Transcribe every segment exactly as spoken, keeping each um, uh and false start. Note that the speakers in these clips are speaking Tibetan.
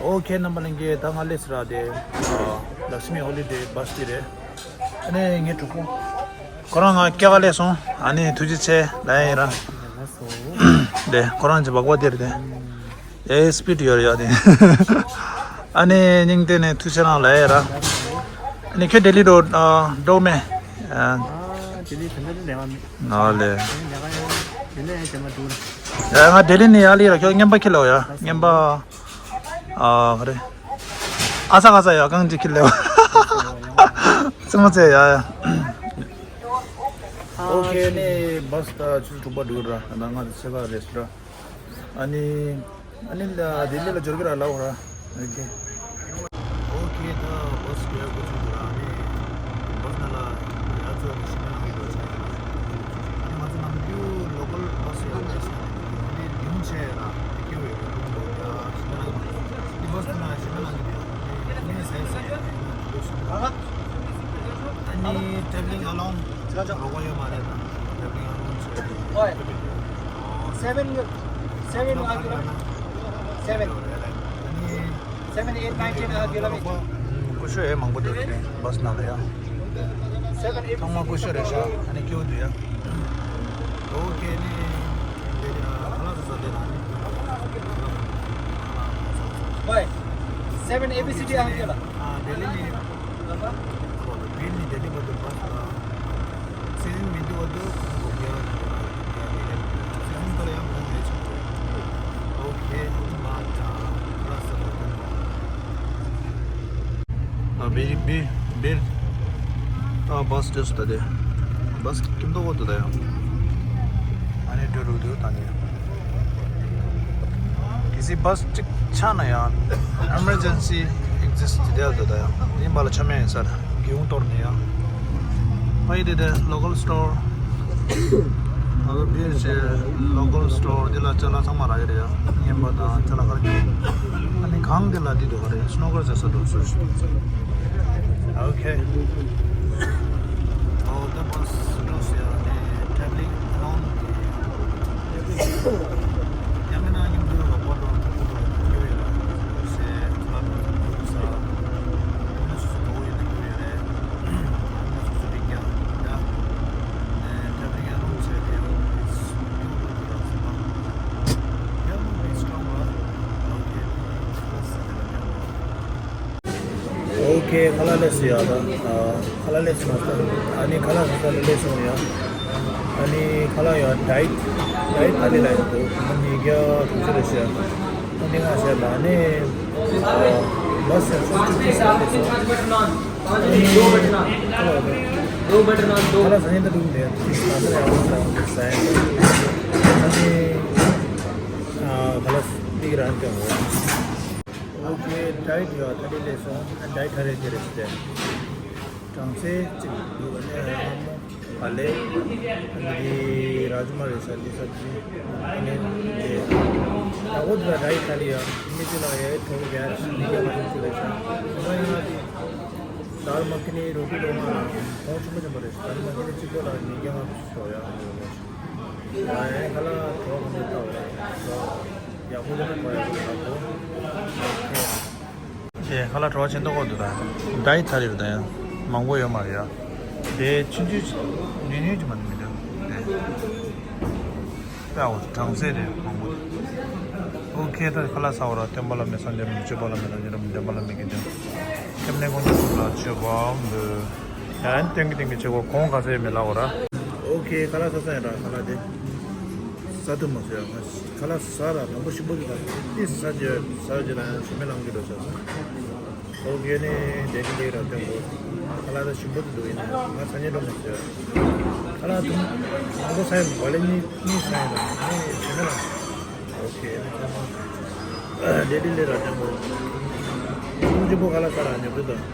ཨོ་ཁེ། རྣམ་པ་ལྷན་རྒྱས། ད་ང་སླེབས་སོང་ར། དེ་ལག་ཤི་མི་ཧོ་ལི་ཌེ་བྷ་སི་དེ་རེད། ཨ་ནི་ངའི་གྲོགས་པོ་ཁོ་རང་ང་སྐྱེལ་ག་སླེབས་སོང་། ཨ་ནི་ཐུགས་རྗེ་ཆེ་ལབ་ཡ་ཡིན་ར། དེ་ཁོ་རང་གི་སྦག་སྦག་དེ་རེད་དེ། ཨེ་སི་པི་ཌི་ཡོད་རེད་ཡ་དེ། ཨ་ནི་སྙིང་གཏིང་ནས་ཐུགས་རྗེ་ཆེ་རང་ལབ་ཡ་ཡིན་ར། ཨ་ནི་ཁྱོད་ལྡི་ལི་འགྲོ་ཨ་འགྲོ་མེད། ཨ། ཨ་ལྡི་ལི་དེ་འདྲ་ལས་ཀ་མེད། ཨ་ལས། ལས་ཀ་ཡང་དེ་ནས་ཡང་བྱེད་མ་འདུག་ར། ཡ་ང་ལྡི་ལི་ནས་ཡར་སླེབས་ར། ཁྱོད་རྔན་པ་འཁྱེར་ལོ་ཡ། རྔན་པ། ཨ་ག་རེ། ཨ་ས་ག་ས་ཡ་གང་ཅིག་འཁྱེར་ལེ་བ། རྩེད་མོ་རྩེ་ཡ་ཡ། ཨོ་ཁེ། ཨ་ནི་བྷ་སི་ད་ཆུ་ཚོད་དྲུག་པ་འགྲོ་ར། ད་ང་ཚོ་ཕྱེད་ཀ་རེད་ར། ཨ་ནི་ཨ་ནི་ལ་ལྡི་ལི་ལ་འབྱོར་གི་ར་ལབ་ར། ཨོ་ཁེ། ཨོ་ཁེ། ད་བྷ་སི་རྒྱག་དགོས་བྱུང་འདུག་ར། ཨ་ནི་བྷ་སི་ནང་ལ་ཡ་ཚོ་ཞིག་ནང་གི་འགྲོ་ཆ་ཡོད། ཨ་ནི་ང་ཚོ་ནམ་རྒྱུན་ལོ་ཀལ་བྷ་སི་ཡོད་པས་ཟེར་ནས་ཨ་ནི་ཉུང་ཆེ་ར་སྐྱོ་བའི་རུ་ཁུང་འགྲོ་ཡ་ཞིག་ནང་གི་འདི་བྷ་སི་ནང་ཞིག་ནང་གི་འདི་ཨ་ནི་ཟས་ཟས་ཡ་ཨ་ནི་traveling alone རོགས་པ་ཡོད་མ་རེད་ད། traveling alone ཆེ་ཧོꯏ། seven seven ཨ་ཀི་ལོ་མི་ཊར། seven seven eight nine ten ཨ་ཀི་ལོ་མི་ཊར། ཀུ་ཤུ་ཨེ་མང་པོ་འདུག་དེ་བྷ་སི་ནང་ལ་ཡ། seven eight ཚང་མ་ཀུ་ཤུ་རེད་ཤག་ཨ་ནི་སྐྱིད་པོ་འདུག་ཡ། ཨོ་ཁེ། ནི་དེ་ནི་ཨ་ཁ་ལག་ཟ་ས་དེ་ན་ནི་ཧོꯏ། seven ཨེ་བི་སི་ཌི་ཨ་ཀི་ལོ། ཨ་དེ་ནི་ནི་བིར་ནི་དེ་ནི་བ་དུ་བྷ་སི་ལ། སི་ཛིན་མི་འདུག་བ་དུ་ཁོང་གོ་རྒྱ་སི་ཛིན་ལྟར་ཡང་ཁོང་རེ་ཆགས་འགྲོ། ཨོ་ཁེ། ཨོ་མ་ཅང་ལ་ས་བ་དུ། ཨ་བི་བི་བིར། ད་བྷ་སི་ཏོག་ཙམ་ད་དེ། བྷ་སི་ཁྱིམ་ཐོག་འོག་ཏུ་ད་ཡང་། ཨ་ནི་འགྲོ་རུ་འདུག་ད་ནི། གལ་སྲིད་བྷ་སི་གཅིག་ཆག་ན་ཡང་ཨེ་མར་ཇེན་སི་ཨེག་ཛིཊ་དེ་འདྲ་འདུག་ད་ཡང་ཡིན་པ་ལ་ཆ་མེད་ཡིན་ས་རེད། སྒེའུ་ཁུང་གཏོར་ནས་ཡང་། ཕ་ཡི་དེ་དེ་ལོ་ཀལ་སི་ཊོར། ཨ་བི་ཆེ་ལོ་ཀལ་སི་ཊོར་འདི་ལ་ཅ་ལག་ཚང་མ་རག་གི་རེད་ཡ། རྔན་པ་དང་ཅ་ལག་ག་རེ་ཡོད། ཨ་ནི་གངས་འདི་ལ་འདི་འདུག་ག་རེད། སི་ནོ་ཀལ་རྩེ་ས་འདུག་སུ་ཞིག་འདུག་ཨོ་ཁེ། ཨོ་ད་བྷ་སི་འགྲོ་ཟེར་ཡ་ནི་travelling alone ཡང་མིན་ན་ཉིན་དུ་རོགས་པ་འགྲོ་འགྲོ་ཡོད་ལ་ཟེར་ཁ་ལག་འགྲོ་ས་ས་ཨ་ནི་སུ་སུ་འགྲོ་ཡོད་ན་འགྲོ་ཡོད་རེད། ཨ་ནི་སུ་སུ་རིག་ཀྱང་ཡ། ཨ་ནི་travelling alone ཟེར་དེ་ཡང་ཨོ་ཁེ། ཁ་ལག་སླེབས་སོང་ཡ། ད་ཁ་ལག་སླེབས་སོང་ཡ། ད་ཨ་ནི་ཁ་ལག་ཟ་ས་ལ་སླེབས་སོང་ཡ། ཨ་ནི་ཁ་ལག་ཡ་ཌའེ་ཊི་ཌའེ་ཊི་ཨ་ནི་ལ་ཡོད་འདུག་ཨ་ནི་ཉིས་བརྒྱ་དྲུག་ཅུ་རེད་ཤག་ཨ་ནི་ང་ཟེར་ལ་ཨ་ནི་བྷ་སི་ཡ་སུམ་ཅུ་ཙམ་སླེབས་སོང་། ཁ་ལག་ཟ་ཡིན་ད་འདུག་འདི་ང་ཚོ་ཡང་ཟ་ཡིན་ཟ་ཡིན་ཨ་ནི་ཁ་ལག་འདི་རང་སྐྱོང་འོ། ཨོ་ཁེ། ཌའེ་ཊི་ཡ་ཐ་དེ་ལས་སོང་། ཌའེ་ཊི་ཐ་རེ་དེ་རེད་ཟེར། གྲང་ཚལ་གཅིག་འདུག་ཨ་ནི་ཨ་མོ་བ་ལེ། འདི་ར་ཇི་མ་རེད་ཤག་འདི་སབ་ཇི། ཨ་ནི་འདི་ད་འོ་དེ་ལ་ཌའེ་ཊི་ཐ་ལི་ཡ་མི་དེ་ལ་ཡ་ཐོག་རྒྱ་ཞིག་མི་རྒྱ་མ་ཐོག་ཚུལ་རེད་ཤག་ད་ང་ཡིན་ན་དེ་དཱལ་མ་ཁི་ནི་རོ་ཊི་ལོ་མ་ལ་གོང་ཆེན་པོ་ཆེན་པོ་རེད། དཱལ་མ་ཁི་ནི་གཅིག་པོ་ལ་ཉིས་བརྒྱ་ལྔ་བཅུ་ཞོག་ཡ། ཨ་ཡ་ཁ་ལག་བྲོ་བ་གང་འདྲ་ལྟ་བ་རེད། ཡག་པོ་འདུག་ཁོ་ཡག་པོ་འདུག་ཁོ། ཁེ། ཁ་ལག་བྲོ་བ་ཆེ་མདོག་ཁ་པོ་འདུག་ད་ཌའེ་ཊི་ཐ་རེ་རེད་ད་ཡ། མང་པོ་ཡོད་མ་རེད་ཡ། དེ་ཆུང་ཆུང་ཉུང་ཉུང་ཅིག་མ་གཏོགས་མི་འདུག་དེ་དཔེ་ཨའོ་གྲང་ཚལ་རེད་མང་པོ་འདུག་ཨོ་ཁེ། ད་ཁ་ལག་ཟ་བ་ར། སྟོན་པ་བླ་མེད་སངས་རྒྱས་མི་སྤྱོད་པ་བླ་མེད་ལ་ཉེ་རབས་བདེན་པ་བླ་མེད་ཀྱི་འདུན་ཁྱབ་གནས་དཀོན་མཆོག་གསུམ་ལ་མཆོད་པའམ་འབུལ། ཡང་སྟོན་གྱི་སྟོན་གྱི་ཆེ་གོ་གོང་ག་ཚད་མི་ལ་འོ་ར། ཨོ་ཁེ། ཁ་ལག་ཟ་ས་ཡིན་ར། ཁ་ལག་དེ་ཟ་ཐུབ་མ་སོང་ཡ། ང་ཁ་ལག་ཟ་ར་དང་པོ་ཞིམ་པོ་དེ་དང་ཏིས་ཟ་རྗེས་ཟ་རྗེས་ལ་ཡང་ཞིམ་མེད་ལངས་ཀྱི་འགྲོ་ཆགས་སོང་། ཨོ་ཁེ། ནི་དེ་གི་ལེགས་ར་སྟོན་གོ། ཁ་ལག་ད་ཞིམ་པོ་དེ་འདུག་ཡིན་ན་ང་ཟ་ཉེ་འགྲོ་མ་སོང་ཡ། ཁ་ལག་དུ་མང་པོ་ཟ་ཡ་མ་གོ་ལེ་གཉིས་གཉིས་ཟ་ཡ་ར་ནི་ཞིམ་མེད་ལངས། ཨོ་ཁེ། ནི་ཚང་མ་དེ་གི་ལེགས་ར་སྟོན་གོ། ཞིམ་པོ་ཁ་ལག་ཟ་ར་ཉོབ་དུ་དང་།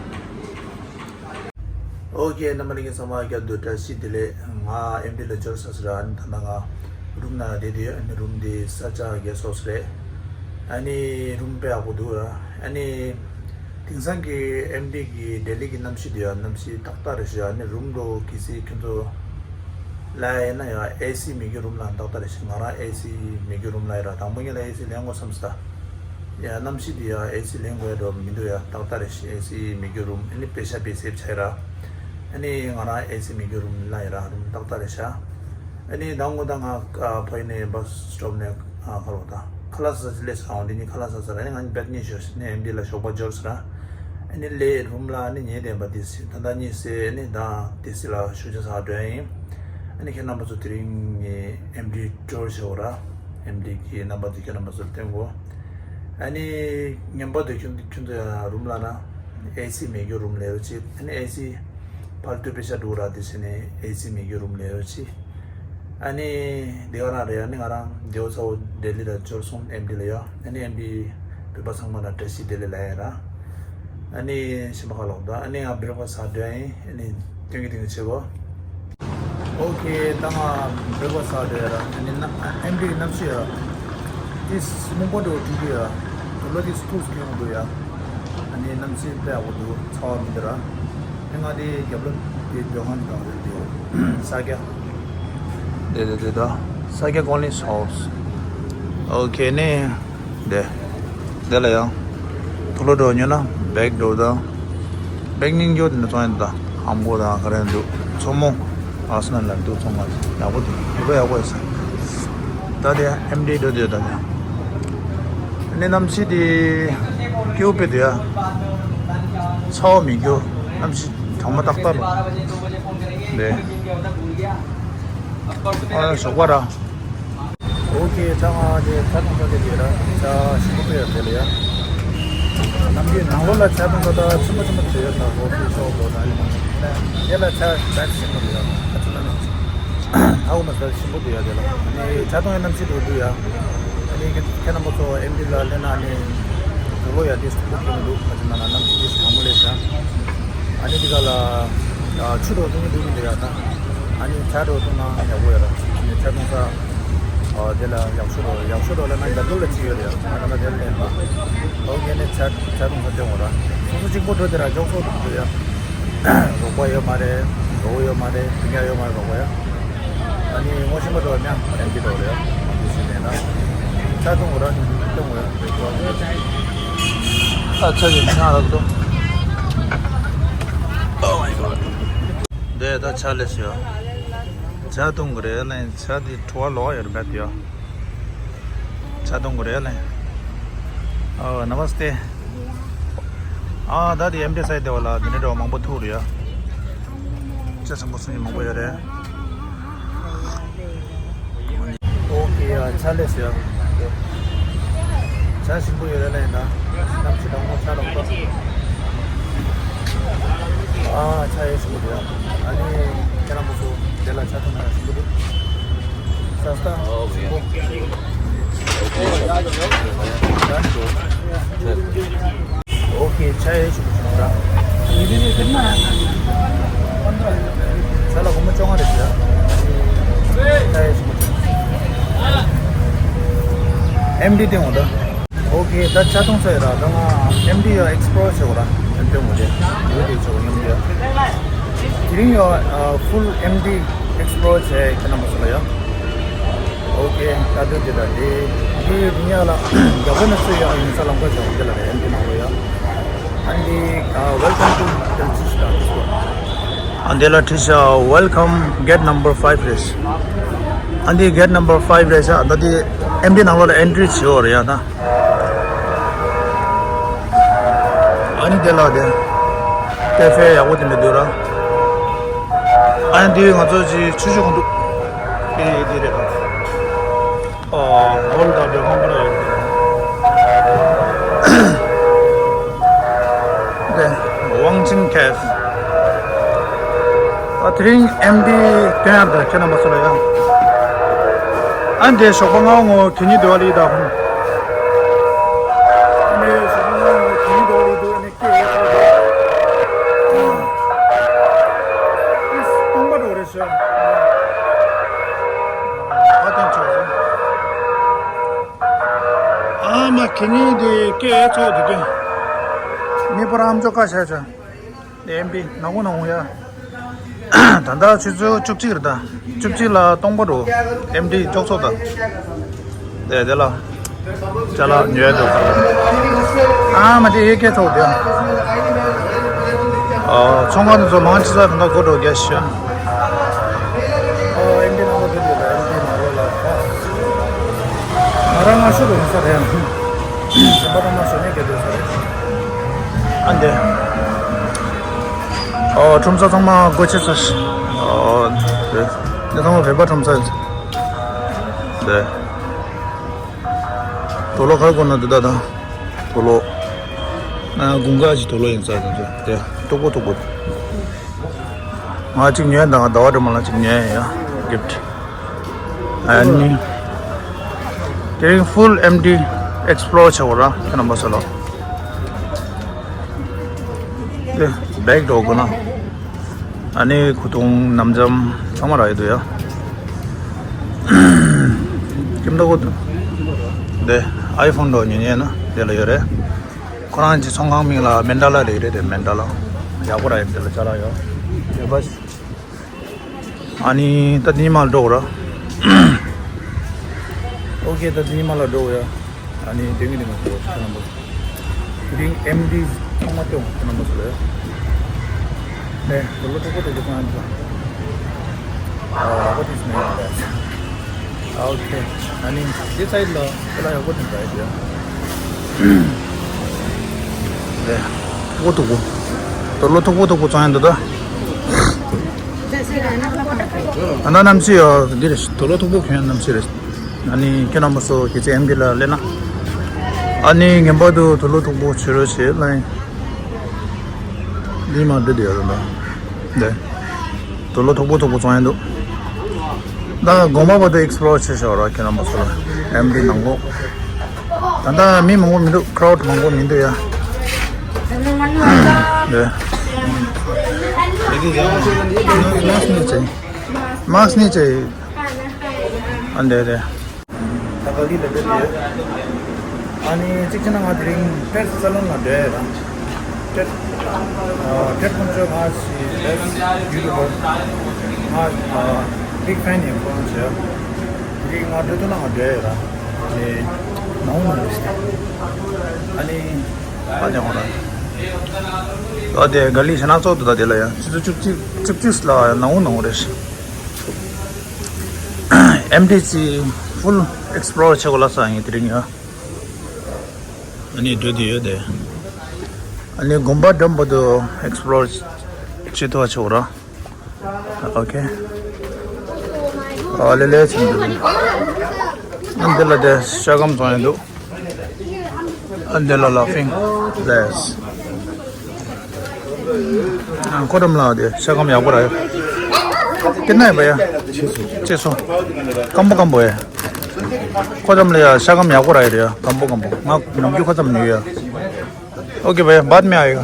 ཨོ་ཁེ། རྣམ་པ་ལྷན་རྒྱས་ཚང་མ་སྐྱབས་འདུག་བཀྲ་ཤིས་བདེ་ལེགས། ང་ཨེམ་ཌི་ལ་འབྱོར་ཚར་སོང་ར། ཨ་ནི་ད་ལྟ་ང་རུམ་ནང་བསྡད་དེ་ཡོད། ཨ་ནི་རུམ་འདི་ས་ཆ་རྒྱ་སོ་སོ་རེད། ཨ་ནི་རུམ་དཔེ་ཡག་པོ་འདུག་ར། ཨ་ནི་དེང་སང་གི་ཨེམ་ཌི་གི་ལྡི་ལི་གི་གནམ་གཤིས་འདི་ཡང་གནམ་གཤིས་ཏག་ཏག་རེད་ཤག་ཨ་ནི་རུམ་འགྲོ་གི་སྲིད་ཁྱོད་ཚོ་ལ་ཡིན་ན་ཡང་ཨེ་སི་མེད་ཀྱི་རུམ་ལ་ཏག་ཏག་རེད་ཤག་ང་རང་ཨེ་སི་མེད་ཀྱི་རུམ་ལ་ཡིན་ར། དང་པོ་ཉིད་ལ་ཨེ་སི་ལེན་དགོས་བསམ་སོང་། ཡ་གནམ་གཤིས་འདི་ཡ་ཨེ་སི་ལེན་དགོས་འགྲོ་མི་འདུག་ཡ། ཏག་ཏག་རེད་ཤག་ཨེ་སི་མེད་རྒྱུ་རུམ། ཨ་ནི་པེ་ཤ་པེ་སེབ་བྱས་ར། ཨ་ནི་ང་རང་ཨེ་སི་མེད་རྒྱུ་རུམ་ལ་ཡ་ར། རུམ་ཏག་ཏག་རེད་ཤག་ཨ་ནི་ད་ངོ་ད་ང་ཕ་ཡུལ་ནས་བྷ་སི་སི་ཊོབ་ནས་ཁ་ལོ་ད་ཁ་ལག་ཟ་ཟི་ལས་ཟ་འོང་། འདི་ནི་ཁ་ལག་ཟ་ཟ་ར། ཨ་ནི་ང་བེད་ཉེ་ཤོ་ནས་ཨེམ་ཌི་ལ་ཞོགས་པ་འབྱོར་ཟ་ར། ཨ་ནི་ལས་རུམ་ལ་ཨ་ནི་ཉལ་བསྡད་པ་དེ་སི་ད་ལྟ་གཉིད་སད། ཨ་ནི་ད་དེ་སི་ལ་ཞོགས་ཇ་ཟ་འགྲོ་ཡ་ཡིན། ཨ་ནི་ཁྱེད་རྣམ་པ་ཚོ་དེ་རིང་ངས་ཨེམ་ཌི་ཊུར་བྱེད་འོ་ར། ཨེམ་ཌི་གི་རྣམ་པ་དེ་ཁྱེད་རྣམ་པ་ཚོར་སྟོན་གོ། ཨ་ནི་ཉམས་པ་དེ་ཁྱོད་ཁྱོད་ཚོ་ཡ་རུམ་ལ་ན་ཨེ་སི་མེད་རྒྱུ་རུམ་ལས་རོ་ཅིག་ཨ་ནི་ཨེ་སི་ཕར་ཏུ་པེ་ཤ་འགྲོ་ར། དེ་བྱས་ནས་ཨེ་སི་མེད་རྒྱུ་རུམ་ལས་རོ་ཅིག་ཨ་ནི་དེ་ག་རང་རེད། ཨ་ནི་ང་རང་རྒྱལ་བོ་ཚ་བོ་ལྡི་ལི་ལ་འབྱོར་སོང་། ཨེམ་ཌི་ལ་ཡ། ཨ་ནི་ཨེམ་ཌི་བོད་པ་ཚང་མ་ལ་བཀྲ་ཤིས་བདེ་ལེགས་ལབ་ཡ་ར། ཨ་ནི་ཤིང་པ་ཁ་ལོག་ད། ཨ་ནི་ང་བྷི་རེག་ཕ་སི་ཟ་འགྲོ་ཡ་ཡིན། ཨ་ནི་ཐེངས་གི་ཐེངས་གི་བྱེད་གོ། ཨོ་ཁེ། ད་ང་བྷི་རེག་ཕ་སི་ཟ་འགྲོ་ཡ་ར། ཨ་ནི་ན་ཨེམ་ཌི་གི་གནམ་གཤིས་ཡ་ཏིས་སྨུག་པོ་འགྲོ་འགྲོ་གི་ཡ། དུག་ལོག་ཏིས་ཐུགས་སུ་ཁྱོད་འགྲོ་ཡ། ཨ་ནི་གནམ་གཤིས་དཔེ་ཡག་པོ་འདུག་ཚ་བ་མི་འདུག་ར། ཨ་ནི་ང་དེ་རྒྱབ་ལོགས་དེ་སྡོད་ཁང་གི་སྒང་རེད་འདུག་ས་སྐྱ། དེ་དེ་དེ་ད་ས་སྐྱ་ཀོ་ལོ་ནི་ཧའོ་སི། ཨོ་ཁེ་ནི། དེ། དེ་ལ་ཡང་། དུག་ལོག་འགྲོ་ཉོ་ན་བེག་འགྲོ་དང་། བེག་རྙིང་རྒྱུ་དེ་འདྲ་བཙོང་ཡ་འདུག་ད་ཧམ་གོ་དང་ག་རེ་འདུག་མཚོ་མོ། ཨར་སི་ནལ་ལ་འདུག་ཚང་མ་ཡག་པོ་འདུག་ཡག་པོ་ཡག་པོ་ཡོད་ས། ད་དེ་ཨེམ་ཌི་འགྲོ་དུས་ད་དེ། ཨ་ནི་གནམ་གཤིས་དེ་སྐྱིད་པོ་དཔེ་འདུག་ཡ། ཚ་བ་མི་འགྱུར། གནམ་གཤིས་གྲང་མོ་ཏག་ཏག་རེད། དེ། ཨ་ཞོགས་པ་ར། ཨོ་ཁེ། ད་ང་དེ་ཇ་འཐུང་ས་དེ་རེད་ར། ཇ་ཞིམ་པོ་སྤྲད་ཡོད་དེ་ལ་ཡ། ནམ་རྒྱུན་ནང་ལོགས་ལ་ཇ་འཐུང་ས་ད་ཆེན་པོ་ཆེན་པོ་བྱས་ཡོད་ད། ཀོ་ཕི་ཤོབ་ལོ་ད་ཡིན་ན། དེ་ལ་ཇ་བེད་ཞིམ་པོ་རེད་ཡ། ཨ་ཅི་ན་ན། ཨ་འོ་མ་ཟ་ཞིམ་པོ་འདུག་ཡ། དེ་ལ་ཨ་ནི་ཇ་འཐུང་ཡ་གནམ་གཤིས་འདུག་འདུག་ཡ། ཨ་ནི་ཁྱེད་རྣམ་པ་ཚོ་ཨེམ་ཌི་ལ་སླེབས་ན་ཨ་ནི་དུག་ལོག་ཡ་དེ་ཞིམ་པོ་ཁྱོད་འདུག་ཨ་ཅི་ན་ན། གནམ་གཤིས་དེ་གྲང་མོ་ལས་ཇ། ཨ་ནི་འདི་ག་ལ་ཆུ་འདྲ་བོ་འཐུང་གི་འདུག་མི་འདུག་ཡ་ད། ཨ་ནི་ཇ་འདྲ་བོ་འཐུང་ན་ཡག་པོ་ཡོད་ར། ཨ་ནི་ཇ་འཐུང་ས། ཨ་དེ་ལ་ཡག་ཤོས་འདྲ་བོ་ཡག་ཤོས་འདྲ་བོ་ལ་ན་ཡར་ལུག་ལ་ཅིག་ཡོད་རེད་ཡ། ཨ་ན་ན་དེ་ལ་ལེན་པ། ཨོ་ངས་ནས་ཇ་ཇ་འཐུང་ས་སྟོན་འོ་ར། སོ་སོ་གཅིག་པོ་འགྲོ་དེ་ར་འཇོག་སོགས་འདུག་ཡ། རོགས་པ་ཡོད་མ་རེད། རོགས་ཡོད་མ་རེད། དེ་ཉག་ཡོད་མ་རེད་རོགས་པ་ཡ། ཨ་ནི་ངོ་ཤེས་པ་འདྲ་བོ་མྱང་ཨེམ་ཆི་འདྲ་བོ་རེད་ཡ། དེ་ཞིག་ལེན་ན། ཇ་འཐུང་འོ་ར་འཐུང་འོ་ཡ། ཨ་ཆ་ཡིན་ཆ་རག་འདུག Oh my god. འདི་ད་ཇ་ལས་ཡོད། ཇ་འཐུང་གི་རེད་ལེ། ཇ་འདི་བྲོ་བ་ལོག་ཡོད་རེད་པས་ཡ། ཇ་འཐུང་གི་རེད་ལེ། ཨོ་ན་མ་སྟེ། ཨ་ད་འདི་ཨེམ་ཆི་སའི་དེ་བ་ལ་འདི་འདྲ་འདྲ་བ་མང་པོ་ཐུག་རེད་ཡ། ཇ་ཚང་པོ་སུ་ཡིན་མང་པོ་ཡོད་རེད། ཨོ་ཁེ་ཡ། ཇ་ལས་ཡ། ཇ་ཞིམ་པོ་ཡོད་རེད་ལེ་ད། གནམ་གཤིས་དྭངས་མོ་ཇ་ལོག་ད། ཨ་ཇ་ཡེ་ཞིམ་པོ་འདུག་ཡ། ཨ་ནི་ཁྱེད་རང་ཚོ་དེ་ལ་ཇ་འཐུང་ན་ཞིམ་པོ་འདུག་ས་སྟ་ཞིམ་པོ། ཨོ་ཁེ། ཇ་ཡེ་ཞིམ་པོ་འདུག་ར། ཇ་ལ་སྒོར་མོ་བཅོ་ལྔ་རེད་ཟེར། ཇ་ཡེ་ཞིམ་པོ་འདུག་ཨེམ་ཆི་སྟེང་འོང་ད། ཨོ་ཁེ། ད་ཇ་འཐུང་ཚར་ཡོད་ར། ད་ང་ཨེམ་ཆི་ཡ་ཨེགས་པོ་ལོར་བྱེད་དགོས་ར། ཨེམ་ཆི་ངོ་དེ་ངོ་དེ་བྱེད་དགོས་ཨེམ་ཆི་ཡ། དེ་རིང་ཡ་ཕུལ་ཨེམ་ཆི་ཨེགས་པོ་ལོར་བྱེད་ཁྱེད་རྣམ་པ་ཚོ་ལ་ཡ། ཨོ་ཁེ། ད་དུང་དེ་ལ་དེ་དེ་རིང་ཡ་ལ་རྒྱ་བོད་ནས་ཚུར་ཡ་ཡིན་ས་ལམ་ཁ་བྱེད་དགོས་དེ་ལ་རེད། ཨེམ་ཆི་ནང་ལོགས་ཡ། ཨ་ནི་welcome to Delhi Star། ཨ་འདི་ལ་བྲིས་ཤག Welcome gate number five རེད། ཨ་འདི་gate number five རེད་ཤག་ད་འདི་ཨེམ་ཆི་ནང་ལོགས་ལ་ཨེན་ཊི་རི་བྱེད་འོ་རེད་ཡ་ད། ཨ་ནི་དེ་ལ་དེ་ཀེ་ཧྥེ་ཡག་པོ་དེ་འདྲ་འདུག་ར། ཨ་ནི་དེ་ང་ཚོ་ཅིག་ཆུ་ཆུ་གོང་འདུག་ཨེ་དེ་རེད་ད། ཨོ་ཧོལ་ད་བེ་ཧོང་པ་ར་ཡོད་དེ། དེ་ཝང་ཅིན་ཁེ་ཧྥེ། ད་དེ་རིང་ཨེམ་ཆི་སྟོན་ཡག་ད་ཁྱེད་རྣམ་པ་ཚོ་ལ་ཡ། ཨ་འདི་ཞོགས་པ་སྔ་བོ་ངོ་གད་སྙིགས་འདི་བ་ལི་ད་ཧོང་། ཨ་ནི་ཞོགས་པ་སྔ་བོ་ངོ་གད་སྙིགས་འདི་བ་ལི་འདུག་ཨ་ནི་སྐད་ཡོད་ཚོད་འདུག་ཨིས་སྟོང་པ་འགྲོ་རེད་ཤག་ཧ་ཏན་ཆོག་སོང་། ཨ་མ་གད་སྙིགས་འདི་སྐད་ཡོད་ཚོད་འདུག་གི་མི་པོ་ར་ཨམ་ཅོག་ཀ་བྱས་བྱས། ཨེམ་ཆི་ནག་པོ་ནག་པོ་ཡ། ད་ལྟ་ཆུ་ཚོད་བཅུ་གཅིག་རེད་ད། བཅུ་གཅིག་ལ་སྟོང་པ་འགྲོ། ཨེམ་ཆི་ཅོག་ཚོགས་ད། དེ་དེ་ལ། ཅ་ལག་ཉོས་འདུག་ཨ་མ་དེ་ཡེ་ཀེ་ཐོག་དེ། ཨ་ཚོང་ཁང་དུ་ཚོ་མང་ཆེ་ས་གང་ག་གོ་འགྲོ་རྒྱ་ཤ། ཨོ་ཨེམ་ཌི་ནང་ལོ་དེ་དེ་ཨེམ་ཌི་ནང་ལོ་ལ། ང་རང་ང་ཤུ་རུ་ས་རེད། སེམས་པ་དང་མ་ཤོ་ནས་ག་དེ་ས་རེད། ཨ་འདི། ཨོ་ཁྲོམ་ས་ཚང་མ་སྒོ་ཕྱེ་ས་ཤ། ཨོ་དེ་དེ་ཚང་མ་བོད་པ་ཁྲོམ་ས་རེད། དེ། དོ་ལོ་ཁར་གོ་ན་དུ་ད་དང་། དོ་ལོ། ང་དགུན་ཁ་ཅིག་དོ་ལོ་ཡིན་ས་དང་ཅིག་དེ་ཐུག་པོ་ཐུག་པོ། ང་གཅིག་ཉོས་དང་ཟླ་བ་སྒྲོལ་མ་ལ་གཅིག་ཉོས་ཡ། གིཕ་ཊི། ཨ་ནི། དེ་རིང་ཧྥུལ་ཨེམ་ཌི་ཨེགས་པི་ལོར་བྱེད་དགོས་ར་ཁྱེད་རྣམ་པ་ཚོ་ལ། དེ་བེག་འགྲོ་དགོས་ན། ཨ་ནི་ཁུ་ཐུང་ནམ་འཇམ་ཚང་མ་རག་གི་འདུག་ཡ། ཁྱིམ་ཐོག་གོ་དེ་ཨའི་ཕོན་འགྲོ་ཉན་ཉན་ན་དེ་ལ་ཡོད་རེད། ཁོ་རང་གི་ཚོང་ཁང་མིང་ལ་མན་ཌ་ལ་རེད་རེད་དེ་མན་ཌ་ལ་ཡག་པོ་རག་ཡོད་དེ་ལ་ཅ་ལག་ཡོད་ཡོད་པ། ཨ་ནི་ད་དེ་ཉི་མ་ལ་འགྲོ་དགོས་ར། ཨོ་ཁེ་ད་དེ་ཉི་མ་ལ་འགྲོ་དགོས་ཡ། ཨ་ནི་དེ་ངས་དེ་ངས་འགྲོ་ཁྱེད་རྣམ་པ། དེ་རིང་ཨེམ་ཌི་ཚང་མ་སྟོན་ཁྱེད་རྣམ་པ་ཚོ་ལ་ཡ། ནས་དུ་ལོ་ཐུག་པོ་དེ་ཚོ་གང་ཡིན་པ། ཨ་ཝ་ཊི་ཨིས་མེ་ཌི་པེ་སི། ཨོ་ཁེ། ཨ་ནི་དེ་སའིཌ་ལ་དེ་ལ་ཡག་པོ་དེ་འདྲ་ཡོད་ཡ། དེ། ཐུག་པོ་ཐུག་པོ། དུ་ལོ་ཐུག་པོ་ཐུག་པོ་ཚང་ཡིན་འདུག་ད། ཨ་ན་གནམ་གཤིས་ཡོད་འདི་རེད། དུ་ལོ་ཐུག་པོ་གྱོན་གནམ་གཤིས་རེད། ཨ་ནི་ཁྱེད་རྣམ་པ་ཚོ་གལ་སྲིད་ཨེམ་ཌི་ལ་སླེབས་ན། ཨ་ནི་ངེས་པར་དུ་དུ་ལོ་ཐུག་པོ་བྱེད་རོགས་བྱེད་ལ་ཡིན། འདི་མ་འདི་འདི་ཡོད་རེད་འདུག་འདི། དུ་ལོ་ཐུག་པོ་ཐུག་པོ་ཚང་ཡིན་འདུག་ད་དགོན་པ་བར་དུ་ཨེགས་པི་ལོར་བྱེད་ཤོག་ར་ཁྱེད་རྣམ་པ་ཚོ་ལ་ཨེམ་ཌི་ནང་ལོགས། ད་ལྟ་མི་མང་པོ་མི་འདུག་ཁྲའུ་ཌི་མང་པོ་མི་འདུག་ཡ། འདི། མཱ་སི་ནི་བྱས། མཱ་སི་ནི་བྱས། ཨ་འདི་འདི། ད་ག་ལི་ལ་འདི་འདི། ཨ་ནི་གཅིག་བྱས་ན་ང་དེ་རིང་ཊེཌ་སེ་ལོན་ལ་འགྲོ་ཡ་ར། ཊེཌ། ཊེཌ་ཁོང་ཚོས་ང་ཞིག་ལེབ་ཡུ་ཊུབ་པར། ང་བིག་ཕེན་ཡིན་ཁོང་ཚོས། དེ་རིང་ང་འགྲོ་དུས་ན་ང་འགྲོ་ཡ་ར། ཨ་ནི་ནང་ནང་རེད། ཨ་ནི། ཨ་ནི་ཧོ་ར། ཨ་དེ་ག་ལི་ཤ་ན་ཚོགས་འདུ་ད་དེ་ལ་ཡང་ཆུ་ཚོད་བཅུ་གཅིག་བཅུ་གཅིག་ལ་ནང་ནང་རེད། ཨེམ་ཌི་སི་ཧྥུལ་ཨེགས་པི་ལོར་བྱེད་དགོས་ལ་ས་ཡིན་དེ་རིང་ཡ། ཨ་ནི་འགྲོ་དུས་ཡོད་དེ། ཨ་ནི་དགོན་པ་འགྲམ་བར་དུ་ཨེགས་པི་ལོར་བྱེད་ཐུབ་པ་བྱེད་དགོས་ར། ཨོ་ཁེ། ཨ་ལེ་ལེ་ཆེན་པོ་འདུག་ཨ་འདི་ལ་དེ་ཤ་སྐམ་བཙོང་ཡ་འདུག་ཨ་འདི་ལ་ལ་ཕིང་ལེས། ཨ་ཁོ་འགྲམ་ལ་དེ་ཤ་སྐམ་ཡག་པོ་ར་ཡོད། དེ་ན་ཡོད་པ་ཡ། ཅེས་སོ། སྐམ་པོ་སྐམ་པོ་ཡ། ཁོ་འགྲམ་ལ་ཡ་ཤ་སྐམ་ཡག་པོ་ར་ཡོད་ཡ་སྐམ་པོ་སྐམ་པོ། ང་ནམ་རྒྱུན་ཁོ་འགྲམ་ཉོས་ཡ། ཨོ་ཁེ་བྷའི་ཡ། བཱད་མེ་ཨ་ཡེ་ག་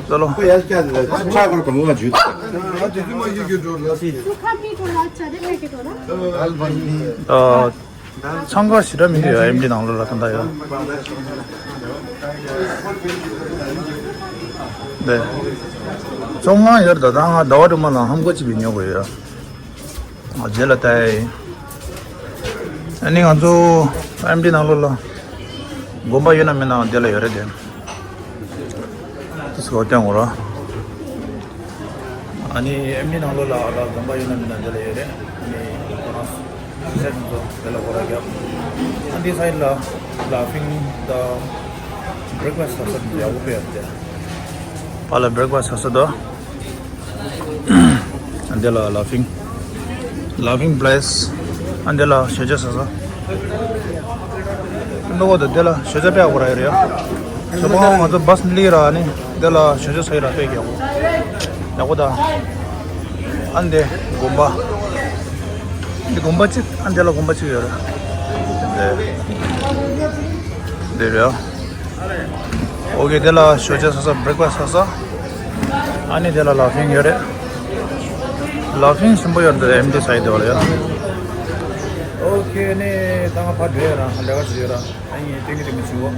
ཅལོ། ཁ་མི་ཐོ་ལ་ཆ་རེ་མེ་ཀི་ཐོ་ལ། ཨ་འཚང་ཁ་ཞེ་དྲག་མི་འདུག་ཡ་ཨེམ་ཌི་ནང་ལོགས་ལ་ད་ལྟ་ཡ། འདི། ཚོང་ཁང་ཡོད་ད་ལྟ་ང་ཟླ་བ་དྲུག་མ་ལ་ཧམ་གོ་གཅིག་གི་ཉོ་དགོས་ཡོད། ང་རྗེས་ལ་ལྟ་ཡ་ཡིན། ཨ་ནི་ང་ཚོ་ཨེམ་ཌི་ནང་ལོགས་ལ་དགོན་པ་ཡོད་ན་མེད་ན་འདི་ལ་ཡོད་རེད་དེ། དེ་ཚོ་སྟོན་དགོས་ར། ཨ་ནི་ཨེམ་ཌི་ནང་ལོགས་ལ་ཨ་ལ་དགོན་པ་ཡོད་ན་མེད་ན་འདི་ལ་ཡོད་རེད། ཨ་ནི་ཁོ་རང་སུ་ཤ་ཚོ་འདི་ལ་སྒོ་ར་རྒྱབ། ཨ་འདི་སའིཌ་ལ་ལ་ཕིང་དང་བྷི་རེག་ཕ་སི་ཊི་ཟ་ས་འདི་ཡག་པོ་ཡོད་དེ། ཕ་ལ་བྷི་རེག་ཕ་སི་ཊི་ཟ་ས་དང་། འདི་ལ་ལ་ཕིང་། ལ་ཕིང་པི་ལེ་སི། ཨ་འདི་ལ་ཞོགས་ཇ་ཟ་ས། འདི་བོ་དང་འདི་ལ་ཞོགས་ཇ་དཔེ་ཡག་པོ་རག་ཡོད་རེད་ཡ། ཞོགས་པ་ང་ཚོ་བྷ་སི་སླེབས་ར་ནི་འདི་ལ་ཞོགས་ཇ་ཟ་ཡི་ར་དཔེ་ཡག་པོ། ཡག་པོ་ད། ཨ་འདི་དགོན་པ། འདི་དགོན་པ་གཅིག་ཨ་འདི་ལ་དགོན་པ་གཅིག་ཡོད་རེད། འདི་རེད་ཡ། ཨོ་ཁེ། དེ་ལ་ཞོགས་ཇ་ཟ་ས། བྷི་རེག་ཕ་སི་ཊི་ཟ་ས། ཨ་ནི་དེ་ལ་ལ་ཕིང་ཡོད་རེད། ལ་ཕིང་ཞིམ་པོ་ཡོད་རེད། ཨེམ་ཌི་སའིཌ་དེ་བ་ལ་ཡ། ཨོ་ཁེ། ནི་ད་ང་ཕར་འགྲོ་ཡ་ར་ལས་ཀ་བྱེད་ཡ་ར། ཨ་ནི་ཏིང་ངེ་འདི་མི་བྱེད་འོ།